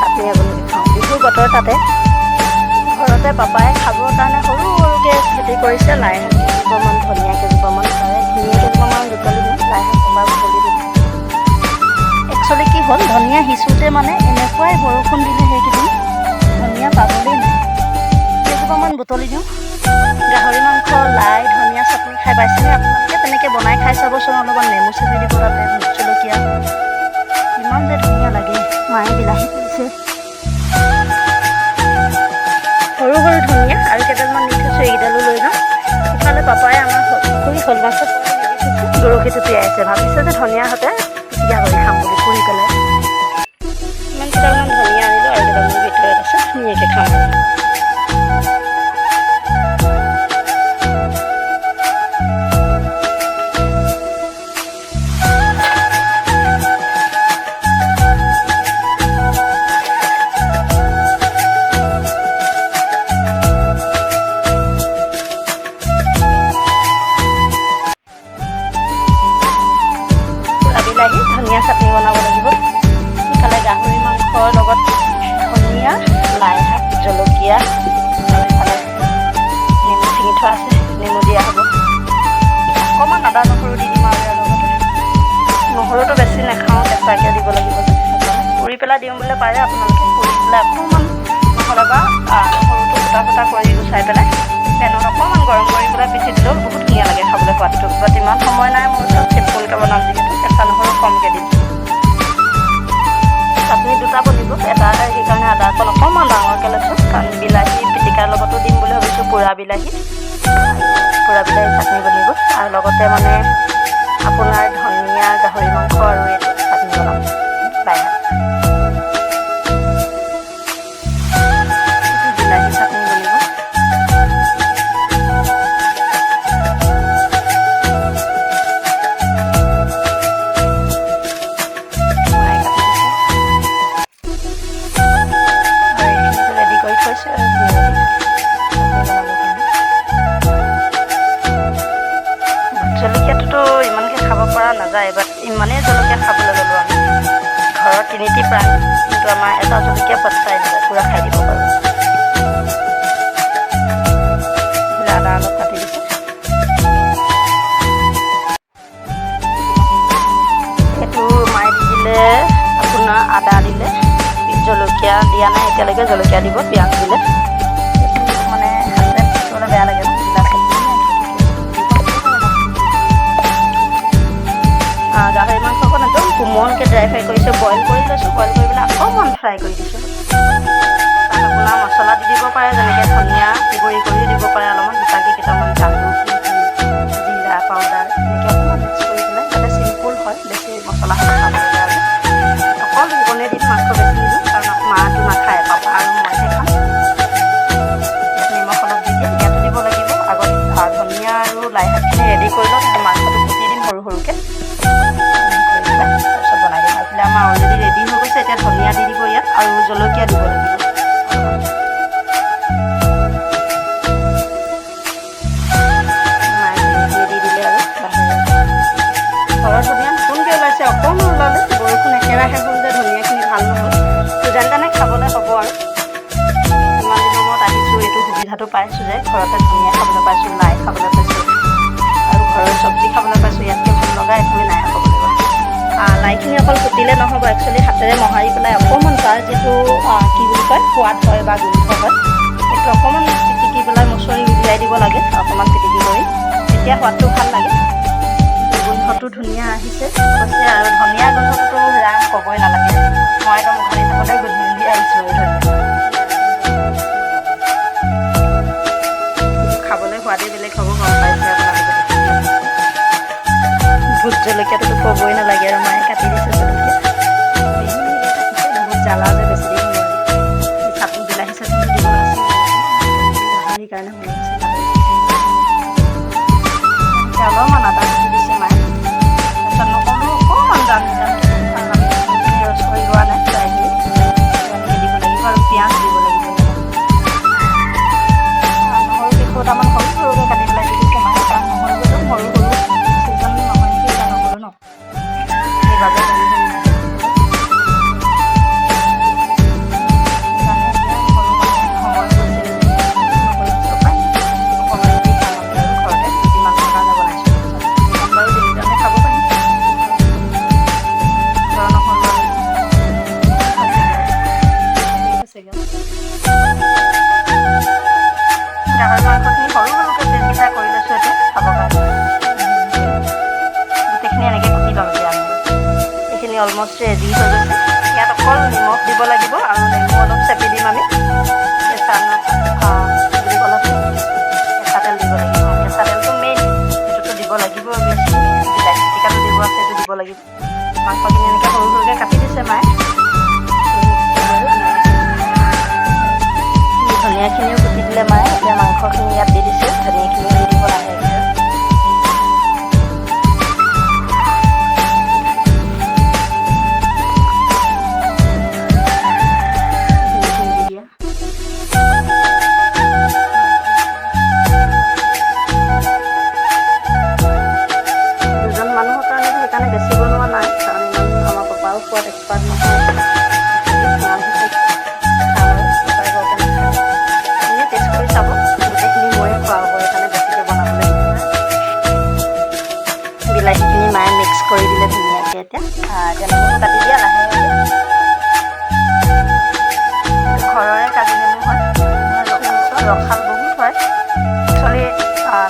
চাটনি অকণকে খাওঁ। বিহুৰ বতৰ, তাতে ঘৰতে পাপাই খাবৰ কাৰণে সৰু সৰুকৈ খেতি কৰিছে। লাই শাক কেইজোপামান, ধনিয়া কেইজোপামান, তাৰে ধনিয়া কেইজোপামান বুটলি দিম, লাই শাক এবাৰ বুটলি দিম। একচুৱেলি কি হ'ল, ধনিয়া সিঁচোতে মানে এনেকুৱাই বৰষুণ দিলে সেইকেইদিন, ধনিয়া পাবলেই নাই। কেইজোপামান বুটলি দিওঁ। গাহৰি মাংস, লাই, ধনিয়া চাটনি খাই পাইছেনে আপোনালোকে? তেনেকৈ বনাই খাই চাবচোন। অলপমান নেমু চেপি দিব তাতে, ভোট জলকীয়া, কিমান যে ধুনীয়া লাগে। মায়ে বিলাহী কৰিছে, সৰু সৰু ধনিয়া আৰু কেইডালমান নি থৈছোঁ, এইকেইডালো লৈ যাওঁ। ইফালে পাপাই আমাৰ পুখুৰী শ'ল মাছত মেলি থৈছে, বৰশীটো তিয়াইছে। ভাবিছে যে ধনিয়া সৈতে পিটিকা কৰি খাম বুলি পুৰি পেলাই। ইমান কেইডালমান ধনিয়া আনিলোঁ আৰু কেইডালমান ভিতৰত আছে, ধুনীয়াকৈ খাম আৰু। পুৰা বিলাহী ধনিয়া চাটনি বনাব লাগিব। ইফালে গাহৰি মাংসৰ লগত ধনিয়া, লাই শাক, জলকীয়া আৰু ইফালে নেমু ছিঙি থোৱা আছে, নেমু দিয়া হ'ব। অকণমান আদা নহৰু দি দিম আৰু ইয়াৰ লগতে। নহৰুটো বেছি নাখাওঁ, কেঁচাকৈ দিব লাগিব যে সেইকাৰণে। পুৰি পেলাই দিওঁ বোলে পাৰে আপোনালোকে, পুৰি পেলাই অকণমান, নহ'লে বা নহৰুটো ফুটা ফুটা কৰি গুচাই পেলাই পেনত অকণমান গৰম কৰি পেলাই পিচি দিলেও বহুত ধুনীয়া লাগে খাবলৈ সোৱাদটো। বাট ইমান সময় নাই মোৰ ওচৰত, চিম্পুলকৈ বনাম যিহেতু কেঁচা নহৰু কমকৈ দিম। চাটনি দুটা বনিব, এটা সেইকাৰণে আদা অকণ অকণমান ডাঙৰকৈ লৈছোঁ, কাৰণ বিলাহী পিটিকাৰ লগতো দিম বুলি ভাবিছোঁ। পোৰা বিলাহী চাটনি বনিব আৰু লগতে মানে আপোনাৰ ধনিয়া, গাহৰি মাংস আৰু এইটো চাটনি বনাম, লাই শাক। এইটো বিলাহী চাটনি বনিব। মায়ে কাটি দিছে আৰু এইখিনিতো ৰেডি কৰি থৈছোঁ আৰু ধুনীয়াকৈ চাটনি বনাবৰ কাৰণে। ভোট জলকীয়াটোতো ইমানকৈ খাব পৰা নাযায়, বাট ইমানেই জলকীয়া খাবলৈ ল'লোঁ আমি। ঘৰৰ তিনিটি প্ৰাণী, কিন্তু আমাৰ এটা জলকীয়া পাত্তাই নাপায়, পূৰা খাই দিব পাৰোঁ। এইফালে আদা অলপ কাটি দিছে। এইটো মায়ে দি দিলে আপোনাৰ, আদা দিলে, জলকীয়া দিয়া নাই এতিয়ালৈকে, জলকীয়া দিব, পিঁয়াজ দিলে। এইটো মানে হাতেৰে পিচিবলৈ বেয়া লাগে ন, গিলাচত। গাহৰি মাংসকণ একদম কোমলকৈ ড্ৰাই ফ্ৰাই কৰিছোঁ, বইল কৰি লৈছোঁ, বইল কৰি পেলাই অকণমান ফ্ৰাই কৰি দিছোঁ। তাত আপোনাৰ মছলা দি দিব পাৰে, যেনেকৈ ধনিয়া গুড়ি কৰিও দিব পাৰে অলপমান, গোটাকৈ কেইটামান, জালুক, জিৰা পাউডাৰ, এনেকৈ অকণমান মিক্স কৰি পেলাই, যাতে চিম্পুল হয়, বেছি মছলা হ'লে খাবলৈ বেয়া যে। অকল সেইকণেই দিম, মাংস বেছি নিদিওঁ, কাৰণ মাটো নাখায়, পাপা আৰু মইহে খাম। ইয়াত নিমখ অলপ দি দিয়ে, ইয়াতো দিব লাগিব। আগত ধনিয়া আৰু লাই শাকখিনি ৰেডি কৰি লওঁ, তাৰপিছত মাংসটো কুটি দিম সৰু সৰুকৈ কৰি পেলাই, তাৰপিছত বনাই দিম। এইফালে আমাৰ অলৰেডি ৰেডি হৈ গৈছে। এতিয়া ধনিয়া দি দিব ইয়াত আৰু জলকীয়া দিব লাগিব অলপমান। মায়ে ধনিয়াখিনি দি দিলে আৰু গাহৰি ঘৰৰ ধনিয়া নতুনকৈ ওলাইছে, অকণমান ওলালে, বৰষুণ একেৰাহে হ'ল যে ধনিয়াখিনি ভাল নহ'ল। তো যেন তেনে খাবলৈ হ'ব আৰু। ইমান দিনৰ মূৰত আহিছোঁ, এইটো সুবিধাটো পাইছোঁ যে ঘৰতে ধনিয়া খাবলৈ পাইছোঁ, লাই খাবলৈ পাইছোঁ আৰু ঘৰৰ চব্জি খাবলৈ পাইছোঁ। ইয়াতকৈ ভাল লগা একোৱেই নাই আৰু ক'বলৈ গ'লে। লাইখিনি অকল কুটিলে নহ'ব, একচুৱেলি হাতেৰে মোহাৰি পেলাই অকণমান তাৰ যিটো কি বুলি কয়, সোৱাদ হয় বা গোন্ধ হয়, সেইটো অকণমান পিটিকি পেলাই মুচৰি উলিয়াই দিব লাগে অকণমান পিটিকি কৰি, তেতিয়া সোৱাদটো ভাল লাগে। গোন্ধটো ধুনীয়া আহিছে কৈছে আৰু ধনিয়া গোন্ধটোতো ৰাম ক'বই নালাগে। মই একদম উঘালি থাকোঁতে গোন্ধি আহিছোঁ আৰু ধনিয়া খাবলৈ সোৱাদেই বেলেগ হ'ব, গম পাইছে আপোনালোকে দেখি। ভোট জলকীয়াটোতো ক'বই নালাগে আৰু। মায়ে কাটি দিছে জলকীয়া, মিহি মিহিকৈ কাটিছে, বহুত জ্বালা যে বেছি দিব নোৱাৰি। চাটনি, বিলাহী চাটনিটো দিব আছে, গাহৰিৰ কাৰণে হৈ আছে গাহৰি। এতিয়া অলপমান আদা কুটি দিছে মায়ে, তাৰপিছত নহৰু অকণমান জান জানকৈ, কাৰণ আমি নহৰুখিনি ইয়াত অকল নিমখ দিব লাগিব আৰু নেমু অলপ চেপি দিম আমি। কেঁচা বুলি ক'লে কেঁচা তেল দিব লাগিব। কেঁচা তেলটো মেইন, সেইটোতো দিব লাগিব অভিয়াছলি। বিলাহী পিটিকাটো দিব আছে, সেইটো দিব লাগিব। মাংসখিনি এনেকৈ সৰু সৰুকৈ কাটি দিছে মায়ে। ধনিয়াখিনিও কুটি দিলে মায়ে। এতিয়া মাংসখিনি ইয়াত দি দিছে, ধনিয়াখিনিও দি দিব লাহেকৈ। ধনিয়াখিনি দি দিয়া। দুজন মানুহৰ কাৰণে সেইকাৰণে বেছি বনোৱা নাই, কাৰণ ইমান আমাৰ পাপাও খোৱাত এক্সপাৰ্ট নহয়। খাম আৰু পাপাই বৰকৈ নাখায়। এনেই টেষ্ট কৰি চাব। গোটেইখিনি ময়ে খোৱা হ'ব, সেইকাৰণে বেছিকৈ বনাবলৈ দিয়া নাই। বিলাহীখিনি মায়ে মিক্স কৰি দিলে ধুনীয়াকৈ। এতিয়া এতিয়া নেমুটো কাটি দিয়া লাহেকৈ। ঘৰৰে কাজি নেমু হয়, ৰসাল বহুত হয় একচুৱেলি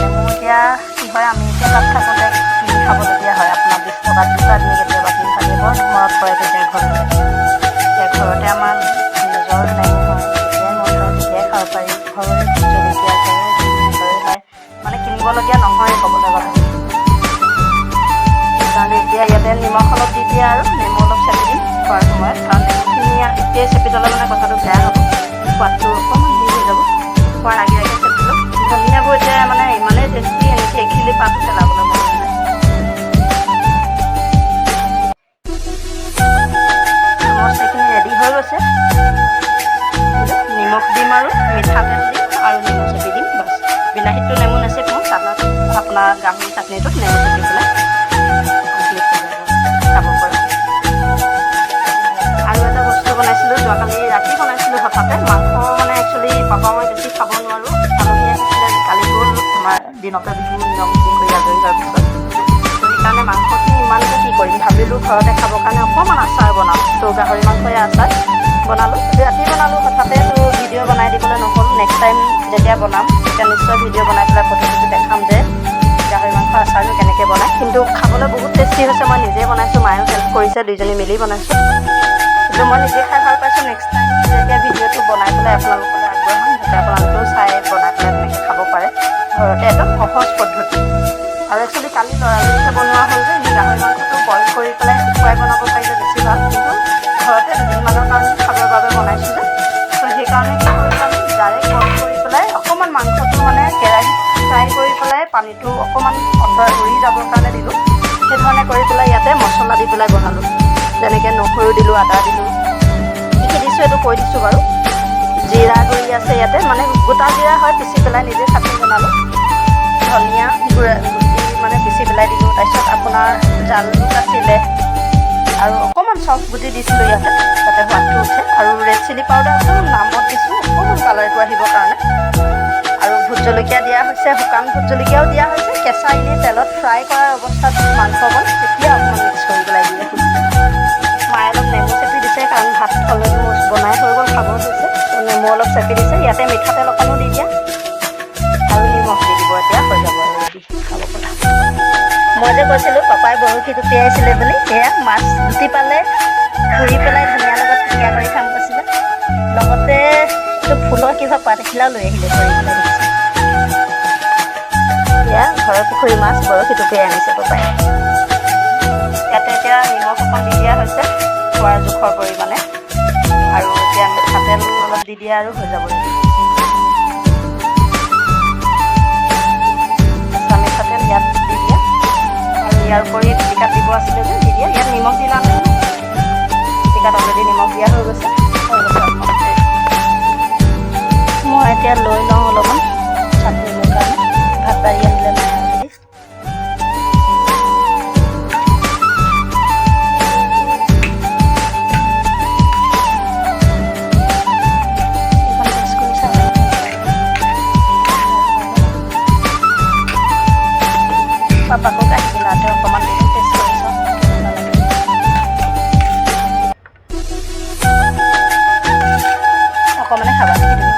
নেমু। এতিয়া কি হয়, আমি এতিয়া তাত থাকোঁতে কিনি খাবলগীয়া হয়। আপোনাৰ 20 টকাত দুটা দিয়ে, কেতিয়াবা তিনিটা দিয়ে। বৰ মনত পৰে তেতিয়া ঘৰলৈ। এতিয়া ঘৰতে আমাৰ নিজৰ নেমু হয়, যেতিয়াই মন যায় তেতিয়াই খাব পাৰি। ঘৰৰে ভোট জলকীয়া, ঘৰৰে ধনিয়া, ঘৰৰে লাই, মানে কিনিবলগীয়া নহয় ক'বলৈ গ'লে। সেইকাৰণে এতিয়া ইয়াতে নিমখ অলপ দি দিয়া আৰু নেমু অলপ চেপি দিম খোৱাৰ সময়ত, কাৰণ নেমুখিনি এতিয়াই চেপি থ'লে মানে কথাটো বেয়া হ'ব, সোৱাদটো অকণমান হেৰি হৈ যাব। খোৱাৰ আগে আগে চেপি ল'ম। ধনিয়াবোৰ এতিয়া মানে ইমানেই টেষ্টি, এনেকৈ এখিলি পাতো পেলাবলৈ মন নাযায়। অলমষ্ট এইখিনি ৰেডি হৈ গৈছে। নিমখ দিম আৰু মিঠাতেল দিম আৰু নেমু চেপি দিম, বাছ। বিলাহীটো নেমু নেচেপোঁ। চালাড আপোনাৰ গাহৰি চাটনিটোত নেমু চেপি পেলাই কমপ্লিট হৈ যাব খাব পৰা। আৰু এটা বস্তু বনাইছিলোঁ, যোৱাকালি ৰাতি বনাইছিলোঁ হঠাতে মাংস। মানে একচুৱেলি পাপা মই বেছি খাব নোৱাৰোঁ। আলহী আহিছিলে, কালি গ'ল, আমাৰ দিনতে বিহু নিয়মখিনি কৰি আজৰি হোৱাৰ পিছত। ত' সেইকাৰণে মাংসখিনি ইমানকৈ কি কৰিম ভাবিলোঁ, ঘৰতে খাবৰ কাৰণে অকণমান আচাৰ বনাম। ত' গাহৰি মাংসৰে আচাৰ বনালোঁ, ৰাতি বনালোঁ হঠাতে। ত' ভিডিঅ' বনাই দিবলৈ নহ'ল। নেক্সট টাইম যেতিয়া বনাম, তেতিয়া নিশ্চয় ভিডিঅ' বনাই পেলাই পদ্ধতিটো দেখাম যে গাহৰি মাংস আচাৰটো কেনেকৈ বনায়। কিন্তু খাবলৈ বহুত টেষ্টি হৈছে। মই নিজে বনাইছোঁ, মায়েও হেল্প কৰিছে, দুইজনী মিলি বনাইছোঁ। কিন্তু মই নিজে খাই ভাল পাইছোঁ। নেক্সট টাইম যেতিয়া ভিডিঅ'টো বনাই পেলাই আপোনালোকলৈ আগবঢ়াম, যাতে আপোনালোকেও চাই বনাই পেলাই তেনেকৈ খাব পাৰে ঘৰতে, একদম সহজ পদ্ধতি। আৰু একচুৱেলি কালি লৰালৰিকৈ বনোৱা হ'ল যে, এনেই গাহৰি মাংসটো বইল কৰি পেলাই শুকুৱাই বনাব পাৰিলে বেছি ভাল। কিন্তু ঘৰতে দুদিনমানৰ কাৰণে খাবৰ বাবে বনাইছোঁ যে, ত' সেইকাৰণে কি কৰিলোঁ, আমি ডাইৰেক্ট বইল কৰি পেলাই অকণমান মাংসটো মানে কেৰাহীত ফ্ৰাই কৰি পেলাই পানীটো অকণমান আঁতৰাই উৰি যাবৰ কাৰণে দিলোঁ। সেইধৰণে কৰি পেলাই ইয়াতে মছলা দি পেলাই বনালোঁ। যেনেকৈ নহৰু দিলোঁ, আদা দিলোঁ, কি কি দিছোঁ এইটো কৈ দিছোঁ বাৰু। জিৰা গুড়ি আছে ইয়াতে, মানে গোটা জিৰা হয়, পিচি পেলাই নিজে চাটনি বনালোঁ। ধনিয়া গুড়া গুটি মানে পিচি পেলাই দিলোঁ। তাৰপিছত আপোনাৰ জালুক আছিলে আৰু অকণমান চফ গুটি দিছিলোঁ ইয়াতে, যাতে সোৱাদটো উঠে। আৰু ৰেড চিলি পাউডাৰ অকণমান নামত দিছোঁ, অকণমান কালাৰটো আহিবৰ কাৰণে। আৰু ভোট জলকীয়া দিয়া হৈছে, শুকান ভোট জলকীয়াও দিয়া হৈছে। কেঁচা এনেই তেলত ফ্ৰাই কৰাৰ অৱস্থাত মাংসকণ তেতিয়া অকণমান মিক্স কৰি পেলাই দি ৰাখিছোঁ। মায়ে অলপ নেমু চেপি দিছে, কাৰণ ভাত অলৰেডি বনাই হৈ গ'ল, খাব হৈছে। ত' নেমু অলপ চেপি দিছে ইয়াতে। মিঠাতেল অকণো দি দিয়া আৰু নিমখ দি দিব। এতিয়া হৈ যাব আৰু ৰেডি খাব পৰা। মই যে কৈছিলোঁ পাপাই বৰশী টোপিয়াইছিলে বুলি, সেয়া মাছ গুটি পালে, পুৰি পেলাই ধনিয়াৰ লগত পিটিকা কৰি খাম কৈছিলে। লগতে এইটো ফুলৰ কিবা পাত এখিলাও লৈ আহিলে ধৰি পেলাই দেখিছোঁ। এয়া ঘৰৰ পুখুৰীৰ মাছ, বৰশী টোপিয়াই আনিছে পাপাই। ইয়াতে এতিয়া নিমখ অকণ দি দিয়া হৈছে খোৱাৰ জোখৰ পৰিমাণে আৰু এতিয়া মিঠাতেল অলপ দি দিয়া আৰু হৈ যাব ৰেডি। কেঁচা মিঠাতেল ইয়াত দি দিয়া আৰু ইয়াৰ উপৰি পিটিকাত দিব আছিলে যে, দি দিয়া। ইয়াত নিমখ দিলা নহয়? পিটিকাত অলৰেডি নিমখ দিয়া হৈ গৈছে, হৈ গৈছে অলপমান। মই এতিয়া লৈ লওঁ অলপমান চাটনি মোৰ কাৰণে। ভাত বাঢ়ি আনিলে মায়ে অলৰেডি। এইকণ টেষ্ট কৰি চাওঁ কেনেকুৱা। পাপাকো কাঢ়ি গিলাতে অকণমান দিলোঁ, টেষ্ট কৰি চাওঁ কেনেকুৱা লাগে। অকণমানে খাবা নেকি তুমি?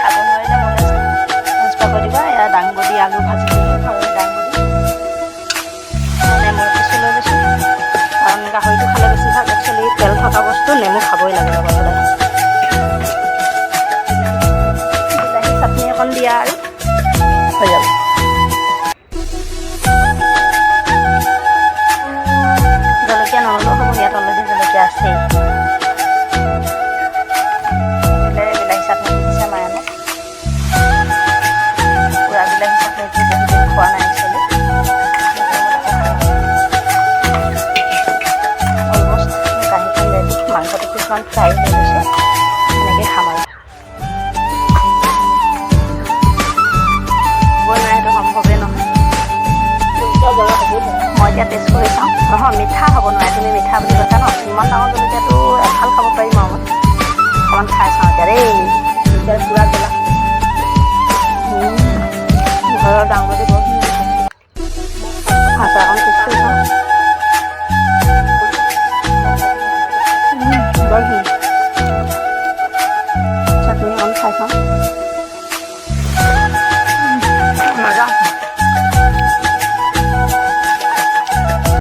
খাব নোৱাৰিলে মোলৈ ট্ৰেন্সফাৰ কৰি দিবা। এয়া ডাঙৰ একচুৱেলি তেল থকা বস্তু নেমু খাবই লাগে লগত সদায়। বিলাহী চাটনি অকণ দিয়া আৰু হৈ যাব। জলকীয়া নল'লেও হ'ব, ইয়াত অলৰেডি জলকীয়া আছেই। বিলাহী চাটনি দি দিছে মায়ে মোক। পুৰা বিলাহী চাটনিটো বহুতদিন খোৱা নাই একচুৱেলি। অলমষ্ট কাঁহীখন ৰেডি, মাংসটো কিছুমান ফ্ৰাই হৈ গৈছে। এনেকৈ খাম আৰু। হ'ব নোৱাৰে, সেইটো সম্ভৱেই নহয়। মই এতিয়া টেষ্ট কৰি চাওঁ। নহয়, মিঠা হ'ব নোৱাৰে। তুমি মিঠা বুলি কৈছা ন? ইমান ডাঙৰ জলকীয়াটো এফাল খাব পাৰিম আৰু মই। অকণমান খাই চাওঁ এতিয়া দেই। এতিয়া পুৰা জ্বলা।